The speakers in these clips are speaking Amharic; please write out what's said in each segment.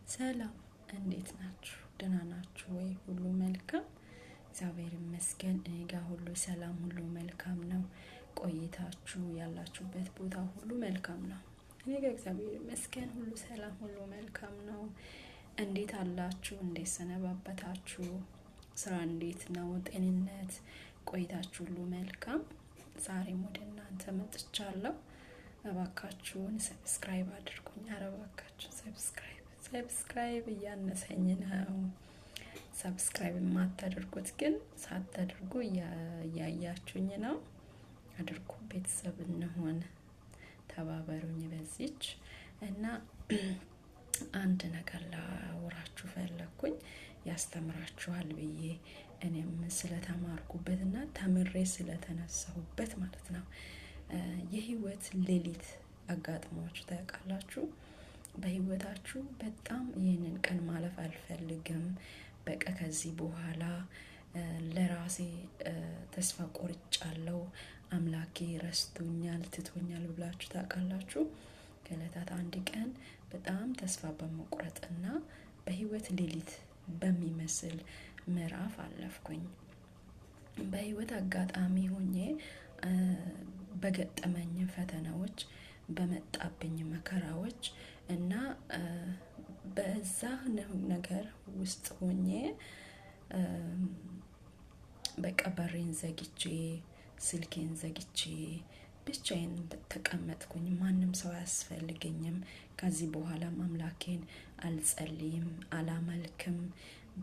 ሰላም፣ እንዴት ናችሁ? ደህና ናችሁ ወይ? ሁሉ መልካም፣ እግዚአብሔር ይመስገን። እኔ ጋር ሁሉ ሰላም፣ ሁሉ መልካም ነው። ቆይታችሁ ያላችሁበት ቦታ ሁሉ መልካም ነው። እኔ ጋር እግዚአብሔር ይመስገን ሁሉ ሰላም፣ ሁሉ መልካም ነው። እንዴት አላችሁ? እንዴት ሰነባበታችሁ? ስራ እንዴት ነው? ጤንነት፣ ቆይታችሁ ሁሉ መልካም። ዛሬም ወደ እናንተ መጥቻለሁ። እባካችሁን subscribe አድርጉኝ። ኧረ እባካችሁን subscribe subscribe እያነሰኝ ነው። Subscribe የማታደርጉት ግን ሳታደርጉ እያያችሁኝ ነው። አድርጉ፣ ቤተሰብ እንሆን፣ ተባበሩኝ በዚች እና አንድ ነገር ላወራችሁ ፈለግኩኝ፣ ያስተምራችኋል ብዬ እኔም ስለተማርኩበት እና ተምሬ ስለተነሳሁበት ማለት ነው። የህይወት ሌሊት አጋጥሟችሁ ታውቃላችሁ? በህይወታችሁ በጣም ይህንን ቀን ማለፍ አልፈልግም፣ በቃ ከዚህ በኋላ ለራሴ ተስፋ ቆርጫለሁ፣ አምላኬ ረስቶኛል፣ ትቶኛል ብላችሁ ታውቃላችሁ? ከእለታት አንድ ቀን በጣም ተስፋ በመቁረጥና በህይወት ሌሊት በሚመስል ምዕራፍ አለፍኩኝ። በህይወት አጋጣሚ ሆኜ በገጠመኝ ፈተናዎች፣ በመጣብኝ መከራዎች እና በዛ ነገር ውስጥ ሆኜ በቃ በሬን ዘግቼ ስልኬን ዘግቼ ብቻዬን ተቀመጥኩኝ። ማንም ሰው አያስፈልገኝም። ከዚህ በኋላም አምላኬን አልጸልይም፣ አላመልክም።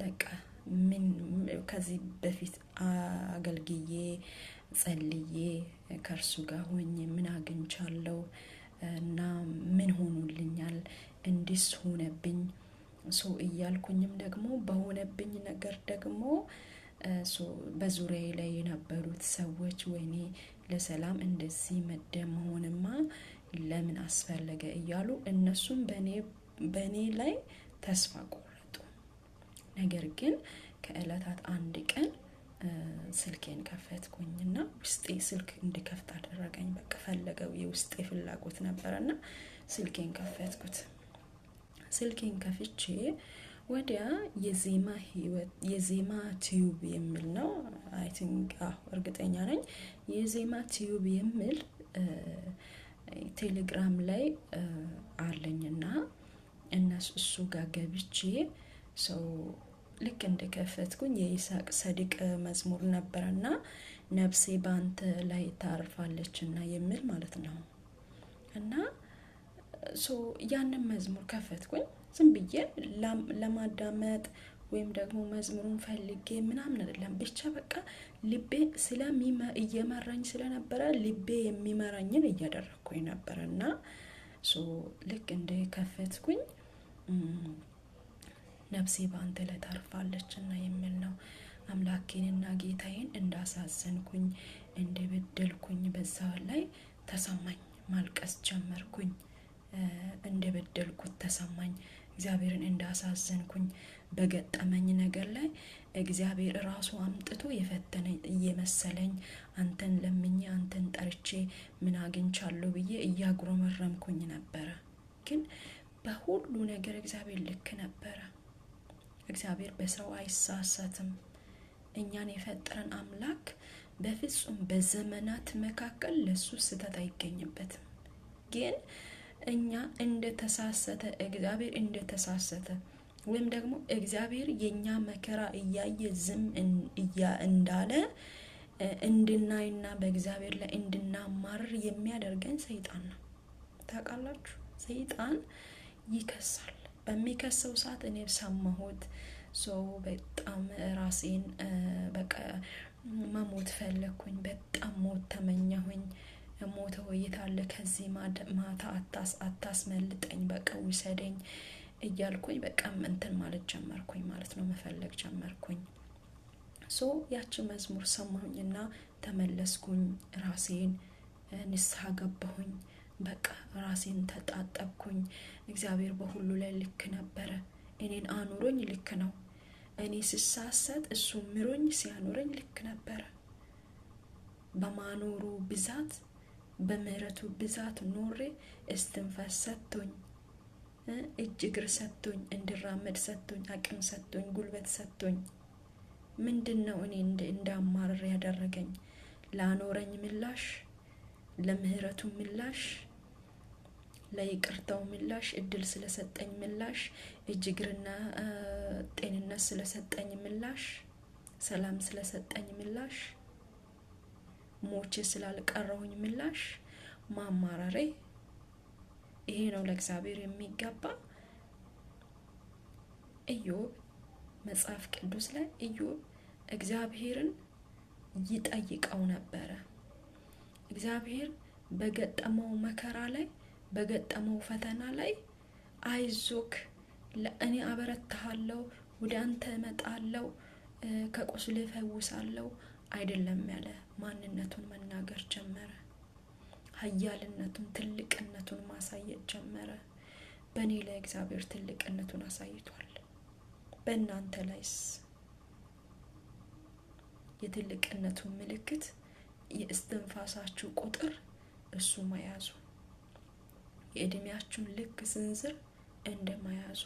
በቃ ምን ከዚህ በፊት አገልግዬ ጸልዬ ከእርሱ ጋር ሆኜ ምን አግኝቻለሁ እና ምን ሆኖልኛል? እንዲስ ሆነብኝ so እያልኩኝም ደግሞ በሆነብኝ ነገር ደግሞ so በዙሪያዬ ላይ የነበሩት ሰዎች ወይኔ ለሰላም እንደዚህ መደም መሆንማ ለምን አስፈለገ እያሉ እነሱም በእኔ ላይ ተስፋ ቆረጡ። ነገር ግን ከእለታት አንድ ቀን ስልኬን ከፈትኩኝና ውስጤ ስልክ እንድከፍት አደረገኝ። በቃ ፈለገው፣ የውስጤ ፍላጎት ነበረና ስልኬን ከፈትኩት። ስልኬን ከፍቼ ወዲያ የዜማ ህይወት የዜማ ቲዩብ የሚል ነው። I think አዎ፣ እርግጠኛ ነኝ የዜማ ቲዩብ የሚል ቴሌግራም ላይ አለኝና እነሱ እሱ ጋር ገብቼ so ልክ እንደከፈትኩኝ የይስሐቅ ሰዲቅ መዝሙር ነበረና ነፍሴ በአንተ ላይ ታርፋለችና የሚል ማለት ነው። እና so ያንን መዝሙር ከፈትኩኝ ዝም ብዬ ለማዳመጥ ወይም ደግሞ መዝሙሩን ፈልጌ ምናምን አይደለም። ብቻ በቃ ልቤ እየመራኝ ስለነበረ ልቤ የሚመራኝን እያደረግኩኝ ነበረ። እና so ልክ እንደ ከፈትኩኝ ነፍሴ በአንተ ላይ ታርፋለች እና የሚል ነው። አምላኬንና ጌታዬን እንዳሳዘንኩኝ፣ እንደበደልኩኝ በዛ ላይ ተሰማኝ። ማልቀስ ጀመርኩኝ። እንደበደልኩት ተሰማኝ። እግዚአብሔርን እንዳሳዘንኩኝ በገጠመኝ ነገር ላይ እግዚአብሔር ራሱ አምጥቶ የፈተነኝ እየመሰለኝ አንተን ለምኜ አንተን ጠርቼ ምን አግኝቻለሁ ብዬ እያጉረመረምኩኝ ነበረ። ግን በሁሉ ነገር እግዚአብሔር ልክ ነበረ። እግዚአብሔር በሰው አይሳሳትም። እኛን የፈጠረን አምላክ በፍጹም በዘመናት መካከል ለሱ ስህተት አይገኝበትም። ግን እኛ እንደተሳሰተ እግዚአብሔር እንደተሳሰተ ወይም ደግሞ እግዚአብሔር የኛ መከራ እያየ ዝም እንዳለ እንድናይና በእግዚአብሔር ላይ እንድናማርር የሚያደርገን ሰይጣን ነው። ታውቃላችሁ፣ ሰይጣን ይከሳል። በሚከሰው ሰዓት እኔ ሰማሁት። So በጣም ራሴን በቃ መሞት ፈለግኩኝ። በጣም ሞት ተመኘሁኝ። ሞተ ወይ የታለ ከዚህ ማታ አታስመልጠኝ፣ በቃ ውሰደኝ እያልኩኝ በቃ እንትን ማለት ጀመርኩኝ ማለት ነው፣ መፈለግ ጀመርኩኝ። So ያቺ መዝሙር ሰማሁኝና ተመለስኩኝ፣ ራሴን ንስሐ ገባሁኝ። በቃ ራሴን ተጣጠብኩኝ። እግዚአብሔር በሁሉ ላይ ልክ ነበረ። እኔን አኑሮኝ ልክ ነው። እኔ ስሳሳት እሱ ምሮኝ ሲያኖረኝ ልክ ነበረ። በማኖሩ ብዛት በምህረቱ ብዛት ኖሬ እስትንፋስ ሰጥቶኝ እጅ እግር ሰጥቶኝ፣ እንድራመድ ሰጥቶኝ፣ አቅም ሰጥቶኝ፣ ጉልበት ሰጥቶኝ ምንድን ነው እኔ እንዳማርር ያደረገኝ? ላኖረኝ ምላሽ፣ ለምህረቱ ምላሽ፣ ለይቅርታው ምላሽ፣ እድል ስለሰጠኝ ምላሽ፣ እጅ እግርና ጤንነት ስለሰጠኝ ምላሽ፣ ሰላም ስለሰጠኝ ምላሽ፣ ሞቼ ስላልቀረሁኝ ምላሽ ማማረሬ ይሄ ነው ለእግዚአብሔር የሚገባ? ኢዮብ መጽሐፍ ቅዱስ ላይ ኢዮብ እግዚአብሔርን ይጠይቀው ነበረ። እግዚአብሔር በገጠመው መከራ ላይ፣ በገጠመው ፈተና ላይ አይዞክ፣ ለእኔ አበረታሃለሁ፣ ወደ አንተ እመጣለሁ፣ ከቁስል እፈውሳለሁ አይደለም ያለ፣ ማንነቱን መናገር ጀመረ። ኃያልነቱን ትልቅነቱን ማሳየት ጀመረ። በእኔ ላይ እግዚአብሔር ትልቅነቱን አሳይቷል። በእናንተ ላይስ የትልቅነቱ ምልክት የእስትንፋሳችሁ ቁጥር እሱ መያዙ፣ የእድሜያችሁን ልክ ስንዝር እንደመያዙ፣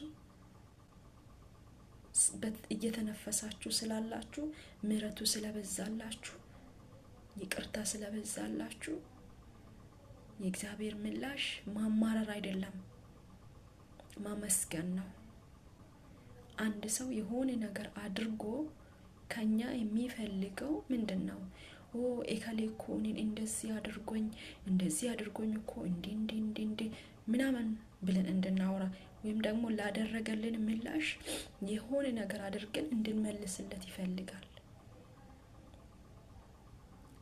እየተነፈሳችሁ ስላላችሁ፣ ምሕረቱ ስለበዛላችሁ፣ ይቅርታ ስለበዛላችሁ የእግዚአብሔር ምላሽ ማማረር አይደለም፣ ማመስገን ነው። አንድ ሰው የሆነ ነገር አድርጎ ከኛ የሚፈልገው ምንድን ነው? ኦ ኤከሌ እኮ እኔን እንደዚህ አድርጎኝ፣ እንደዚህ አድርጎኝ እኮ እንዲህ እንዲህ እንዲህ እንዲህ ምናምን ብለን እንድናወራ ወይም ደግሞ ላደረገልን ምላሽ የሆነ ነገር አድርገን እንድንመልስለት ይፈልጋል።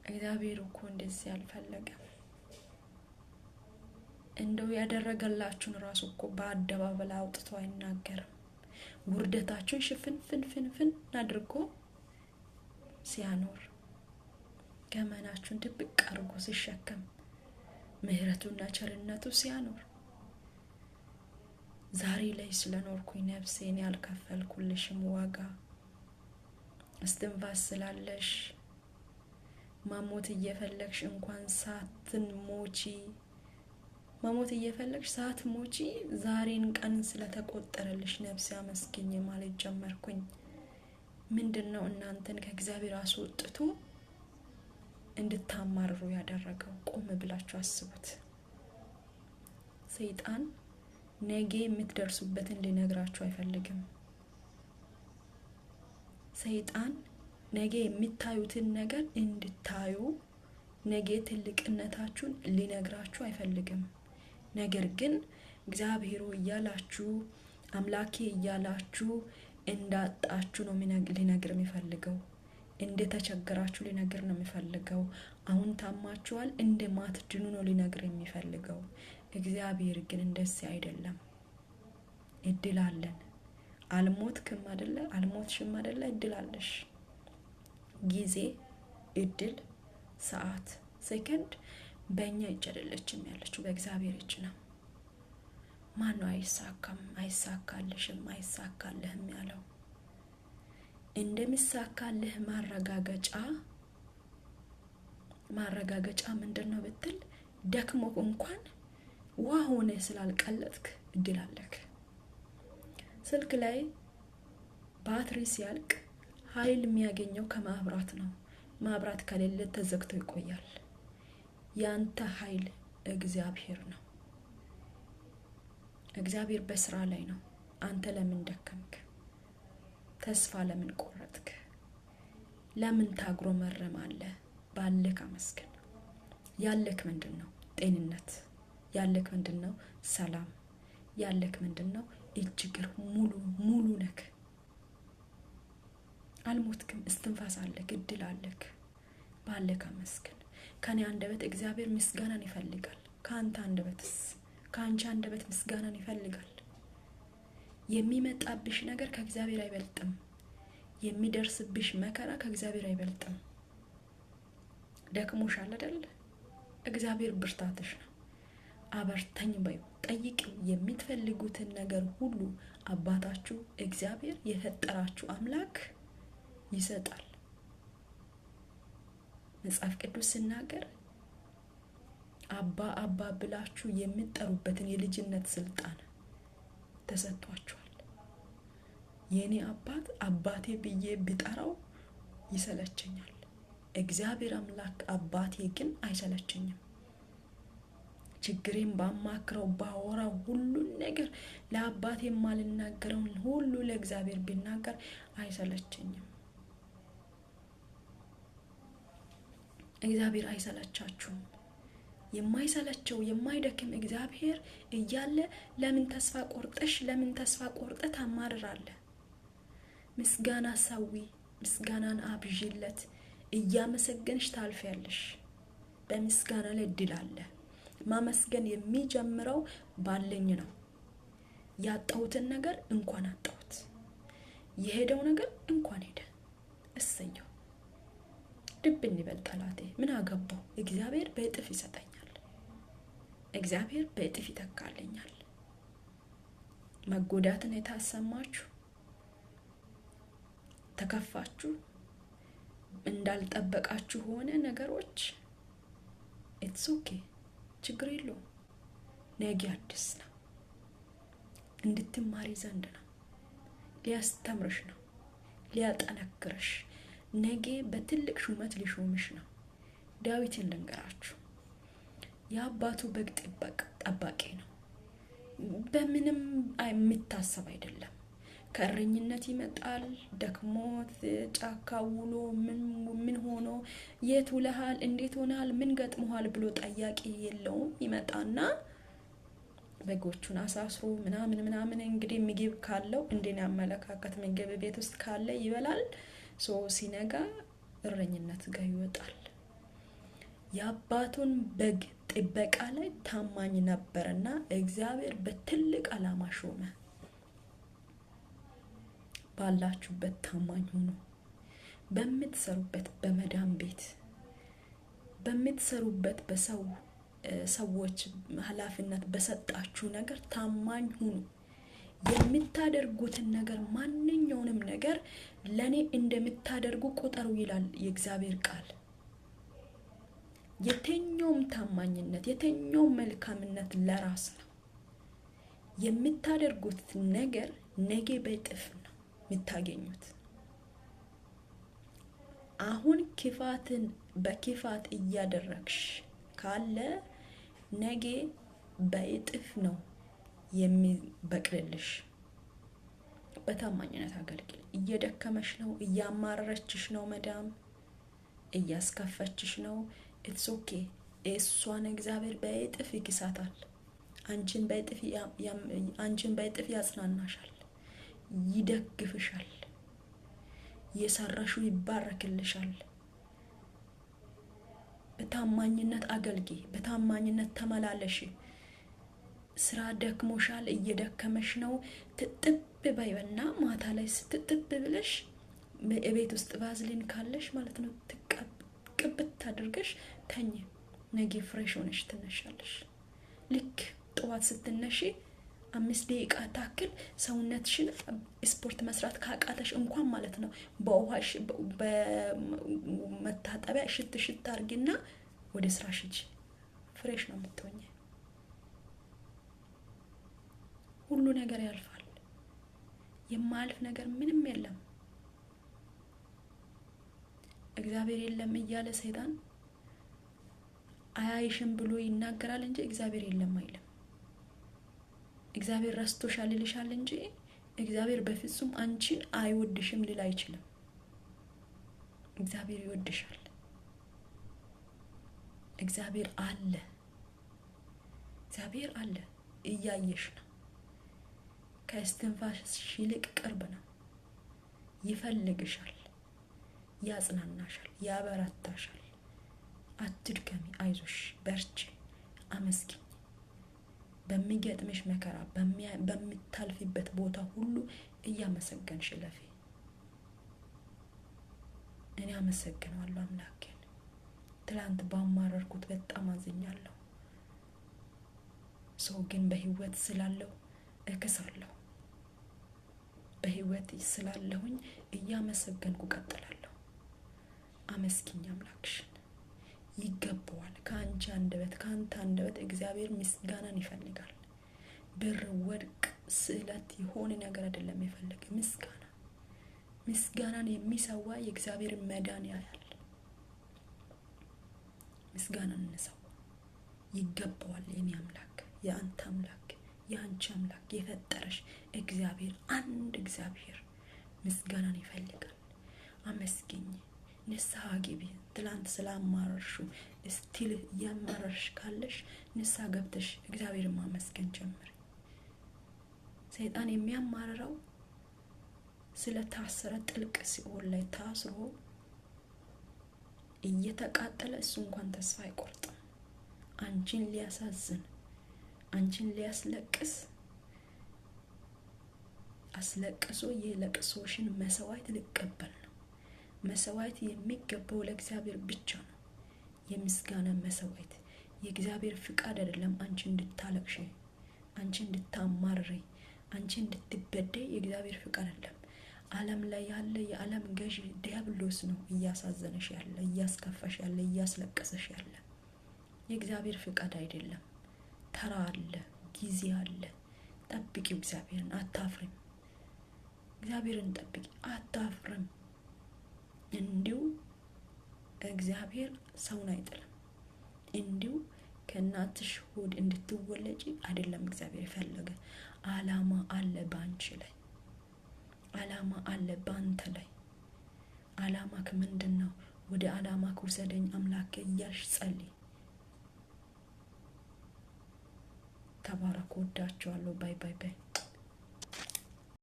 እግዚአብሔር እኮ እንደዚህ አልፈለገም። እንደው ያደረገላችሁን ራሱ እኮ በአደባባይ አውጥቶ አይናገርም። ውርደታችሁን ሽፍን ፍን ፍን ፍን አድርጎ ሲያኖር፣ ገመናችሁን ድብቅ አድርጎ ሲሸከም፣ ምሕረቱና ቸርነቱ ሲያኖር፣ ዛሬ ላይ ስለኖርኩኝ ነፍሴን ያልከፈልኩልሽም ዋጋ፣ እስትንፋስ ስላለሽ፣ ማሞት እየፈለግሽ እንኳን ሳትሞቺ፣ መሞት እየፈለግሽ ሳትሞቺ ዛሬን ቀን ስለተቆጠረልሽ ነፍሴ አመስግኝ ማለት ጀመርኩኝ። ምንድን ነው እናንተን ከእግዚአብሔር አስወጥቶ እንድታማርሩ ያደረገው? ቆም ብላችሁ አስቡት። ሰይጣን ነገ የምትደርሱበትን ሊነግራችሁ አይፈልግም። ሰይጣን ነገ የምታዩትን ነገር እንድታዩ፣ ነገ ትልቅነታችሁን ሊነግራችሁ አይፈልግም። ነገር ግን እግዚአብሔሩ እያላችሁ፣ አምላኬ እያላችሁ እንዳጣችሁ ነው ሊነግር የሚፈልገው። እንደተቸገራችሁ ሊነግር ነው የሚፈልገው። አሁን ታማችኋል እንደማትድኑ ነው ሊነግር የሚፈልገው። እግዚአብሔር ግን እንደዚህ አይደለም። እድል አለን። አልሞትክም አይደለ? አልሞትሽም አይደለ? እድል አለሽ። ጊዜ፣ እድል፣ ሰዓት፣ ሴከንድ በእኛ እጅ አይደለችም ያለችው፣ በእግዚአብሔር እጅ ነው። ማን ነው አይሳካም፣ አይሳካልሽም፣ አይሳካልህም ያለው? እንደሚሳካልህ ማረጋገጫ ምንድን ነው ብትል፣ ደክሞ እንኳን ውሃ ሆነ ስላልቀለጥክ እድል አለክ። ስልክ ላይ ባትሪ ሲያልቅ ኃይል የሚያገኘው ከማብራት ነው። ማብራት ከሌለ ተዘግቶ ይቆያል። ያንተ ኃይል እግዚአብሔር ነው። እግዚአብሔር በስራ ላይ ነው። አንተ ለምን ደከምክ? ተስፋ ለምን ቆረጥክ? ለምን ታጉረመርማለህ? ባለክ አመስግን። ያለክ ምንድን ነው? ጤንነት። ያለክ ምንድን ነው? ሰላም። ያለክ ምንድን ነው? እጅ እግር ሙሉ ሙሉ ነክ። አልሞትክም። እስትንፋስ አለክ፣ እድል አለክ። ባለክ አመስግን። ከኔ አንደበት እግዚአብሔር ምስጋናን ይፈልጋል። ከአንተ አንደበትስ? ከአንቺ አንደበት ምስጋናን ይፈልጋል። የሚመጣብሽ ነገር ከእግዚአብሔር አይበልጥም። የሚደርስብሽ መከራ ከእግዚአብሔር አይበልጥም። ደክሞሻል አይደል? እግዚአብሔር ብርታትሽ ነው። አበርተኝ በይው፣ ጠይቂው። የምትፈልጉትን ነገር ሁሉ አባታችሁ እግዚአብሔር የፈጠራችሁ አምላክ ይሰጣል። መጽሐፍ ቅዱስ ሲናገር አባ አባ ብላችሁ የምትጠሩበትን የልጅነት ስልጣን ተሰጥቷችኋል። የእኔ አባት አባቴ ብዬ ብጠራው ይሰለቸኛል። እግዚአብሔር አምላክ አባቴ ግን አይሰለቸኝም። ችግሬን ባማክረው ባወራው ሁሉን ነገር ለአባቴ የማልናገረውን ሁሉ ለእግዚአብሔር ቢናገር አይሰለቸኝም። እግዚአብሔር አይሰለቻችሁም። የማይሰለቸው የማይደክም እግዚአብሔር እያለ ለምን ተስፋ ቆርጠሽ ለምን ተስፋ ቆርጠ ታማርራለህ? ምስጋና ሳዊ፣ ምስጋናን አብዢለት። እያመሰገንሽ ታልፊያለሽ። በምስጋና ላይ ድል አለ። ማመስገን የሚጀምረው ባለኝ ነው። ያጣሁትን ነገር እንኳን አጣሁት፣ የሄደው ነገር እንኳን ሄደ፣ እሰየው፣ ድብን ይበል ጠላቴ፣ ምን አገባው? እግዚአብሔር በእጥፍ ይሰጠኛል። እግዚአብሔር በእጥፍ ይተካልኛል። መጎዳትን የታሰማችሁ ተከፋችሁ፣ እንዳልጠበቃችሁ ሆነ ነገሮች፣ it's okay፣ ችግር የለውም። ነገ አዲስ ነው። እንድትማሪ ዘንድ ነው። ሊያስተምርሽ ነው። ሊያጠነክርሽ፣ ነገ በትልቅ ሹመት ሊሾምሽ ነው። ዳዊትን ልንገራችሁ፣ የአባቱ በግ ጠባቂ ነው። በምንም የሚታሰብ አይደለም። ከእረኝነት ይመጣል ደክሞት ጫካ ውሎ ምን ሆኖ የት ውለሃል፣ እንዴት ሆነሃል፣ ምን ገጥሞሃል ብሎ ጠያቂ የለውም። ይመጣና በጎቹን አሳስሮ ምናምን ምናምን፣ እንግዲህ ምግብ ካለው እንደኔ አመለካከት ምግብ ቤት ውስጥ ካለ ይበላል። So ሲነጋ እረኝነት ጋር ይወጣል። የአባቱን በግ ጥበቃ ላይ ታማኝ ነበርና እግዚአብሔር በትልቅ ዓላማ ሾመ። ባላችሁበት ታማኝ ሁኑ። በምትሰሩበት በመዳም ቤት፣ በምትሰሩበት በሰው ሰዎች ኃላፊነት በሰጣችሁ ነገር ታማኝ ሁኑ። የምታደርጉትን ነገር ማንኛውንም ነገር ለኔ እንደምታደርጉ ቁጠሩ ይላል የእግዚአብሔር ቃል። የትኛውም ታማኝነት የትኛውም መልካምነት ለራስ ነው። የምታደርጉት ነገር ነገ በእጥፍ ነው የምታገኙት። አሁን ክፋትን በክፋት እያደረግሽ ካለ ነገ በእጥፍ ነው የሚበቅልልሽ። በታማኝነት አገልግል። እየደከመሽ ነው፣ እያማረረችሽ ነው፣ መዳም እያስከፈችሽ ነው። It's okay። እሷን እግዚአብሔር በእጥፍ ይክሳታል። አንቺን በእጥፍ ያጽናናሻል፣ ይደግፍሻል፣ የሰራሹ ይባረክልሻል። በታማኝነት አገልጊ፣ በታማኝነት ተመላለሽ። ስራ ደክሞሻል፣ እየደከመሽ ነው። ትጥብ በይበና ማታ ላይ ስትጥብ ብለሽ ቤት ውስጥ ቫዝሊን ካለሽ ማለት ነው ቅብት አድርገሽ ተኝ። ነገ fresh ሆነሽ ትነሻለሽ። ልክ ጠዋት ስትነሺ 5 ደቂቃ ታክል ሰውነትሽን ስፖርት መስራት ካቃተሽ እንኳን ማለት ነው በውሃ በመታጠቢያ ሽት ሽት አርጊና ወደ ስራሽ ሂጂ። Fresh ነው የምትሆኝ። ሁሉ ነገር ያልፋል። የማያልፍ ነገር ምንም የለም። እግዚአብሔር የለም እያለ ሰይጣን አያይሽም ብሎ ይናገራል እንጂ እግዚአብሔር የለም አይልም። እግዚአብሔር ረስቶሻል ይልሻል እንጂ እግዚአብሔር በፍጹም አንቺን አይወድሽም ሊል አይችልም። እግዚአብሔር ይወድሻል። እግዚአብሔር አለ። እግዚአብሔር አለ፣ እያየሽ ነው። ከእስትንፋስሽ ይልቅ ቅርብ ነው። ይፈልግሻል፣ ያጽናናሻል፣ ያበረታሻል። አትድከሚ፣ አይዞሽ፣ በርቺ፣ አመስግኝ። በሚገጥምሽ መከራ በምታልፊበት ቦታ ሁሉ እያመሰገንሽ እለፊ። እኔ አመሰግነዋለሁ አምላኬን። ትላንት ባማረርኩት በጣም አዝኛለሁ። ሰው ግን በህይወት ስላለው እክሳለሁ። በህይወት ስላለሁኝ እያመሰገንኩ ቀጥላለሁ። አመስግኝ አምላክሽን፣ ይገባዋል። ከአንቺ አንደበት ከአንተ አንደበት እግዚአብሔር ምስጋናን ይፈልጋል። ብር፣ ወርቅ፣ ስዕለት የሆነ ነገር አይደለም የፈለገ፣ ምስጋና። ምስጋናን የሚሰዋ የእግዚአብሔር መዳን ያያል። ምስጋናን እንሰዋ ይገባዋል። የኔ አምላክ፣ የአንተ አምላክ፣ የአንቺ አምላክ፣ የፈጠረሽ እግዚአብሔር፣ አንድ እግዚአብሔር ምስጋናን ይፈልጋል። አመስግኝ፣ ንስሐ ግቢ። ትላንት ስላማረርሹ still እያማረርሽ ካለሽ ንስሐ ገብተሽ እግዚአብሔርን ማመስገን ጀምሪ። ሰይጣን የሚያማርረው ስለታሰረ፣ ጥልቅ ሲኦል ላይ ታስሮ እየተቃጠለ እሱ እንኳን ተስፋ አይቆርጥም። አንቺን ሊያሳዝን፣ አንቺን ሊያስለቅስ፣ አስለቅሶ የለቅሶሽን መስዋዕት ሊቀበል ነው። መስዋዕት የሚገባው ለእግዚአብሔር ብቻ ነው። የምስጋና መስዋዕት። የእግዚአብሔር ፍቃድ አይደለም አንቺ እንድታለቅሽ፣ አንቺ እንድታማርሪ፣ አንቺ እንድትበደይ የእግዚአብሔር ፍቃድ አይደለም። ዓለም ላይ ያለ የዓለም ገዢ ዲያብሎስ ነው እያሳዘነሽ ያለ፣ እያስከፋሽ ያለ፣ እያስለቀሰሽ ያለ። የእግዚአብሔር ፍቃድ አይደለም። ተራ አለ፣ ጊዜ አለ። ጠብቂው እግዚአብሔርን፣ አታፍሪም። እግዚአብሔርን ጠብቂ፣ አታፍርም። እንዲሁ እግዚአብሔር ሰውን አይጥልም። እንዲሁ ከእናትሽ ሆድ እንድትወለጂ አይደለም እግዚአብሔር የፈለገ። አላማ አለ በአንቺ ላይ፣ አላማ አለ በአንተ ላይ። አላማክ ምንድን ነው? ወደ አላማክ ውሰደኝ አምላክ እያልሽ ጸልይ። ተባረኩ። ወዳችኋለሁ። Bye bye bye።